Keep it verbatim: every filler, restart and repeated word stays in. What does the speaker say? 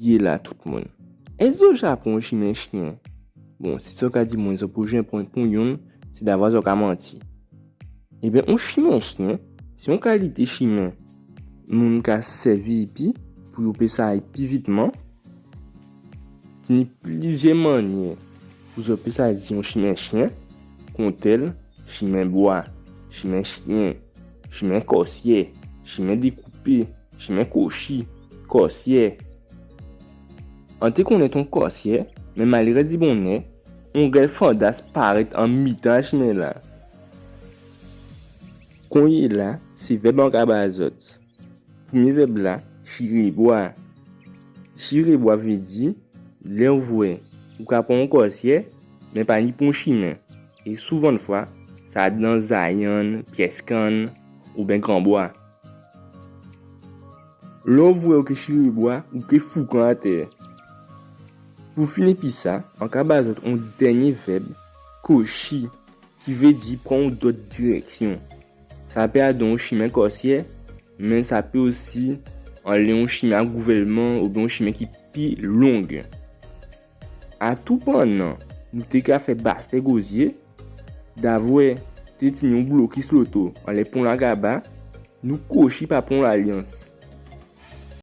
yé la tout moun. Ès zòt ja pran on chimen chyen? Bon, si zòt ka di mwen zòt poko jen pran pon yonn, sé davwa zòt ka manti. Ében, on chimen chyen, sé on kalité chimen moun ka sèvi épi pou yo pé sa ay pi vitman. Tini plizyè mannyè pou zòt pé sa di on chimen chyen, kontèl chimen bwa, chimen chyen, chimen kòsyè, chimen dékoupé, chimen kochi, kòsyè. An té konnèt on kòsyè, mé malérèdibonnè, on rèl fandas parèt an mitan chimen-la. Konyéla, sé vèb an ka ba zòt. Prèmyé vèb-la, chiré bwa. Chiré bwa vé di, lè ou vwè ou ka pran on kòsyè, mé pa ni pon chimen. É souvandfwa, sa adan zayann, pyès kann, oben gran bwa. Lè ou vwè ou ké chiré bwa, ou ké foukan atè. Pou fini épi sa, an ka ba zòt on dènyé vèb, kochi, ki vé di pran on dòt dirèksyon. Sa pé adan on chimen kòsyè, mé sa pé osi anlè on chimen a gouvèlman oben on chimen ki pi long. Atoupannan nou té ka fè Bastè Gozyé, davwè té tini on blokis loto anlè pon Lagaba, nou kochi pa pon Lalyans.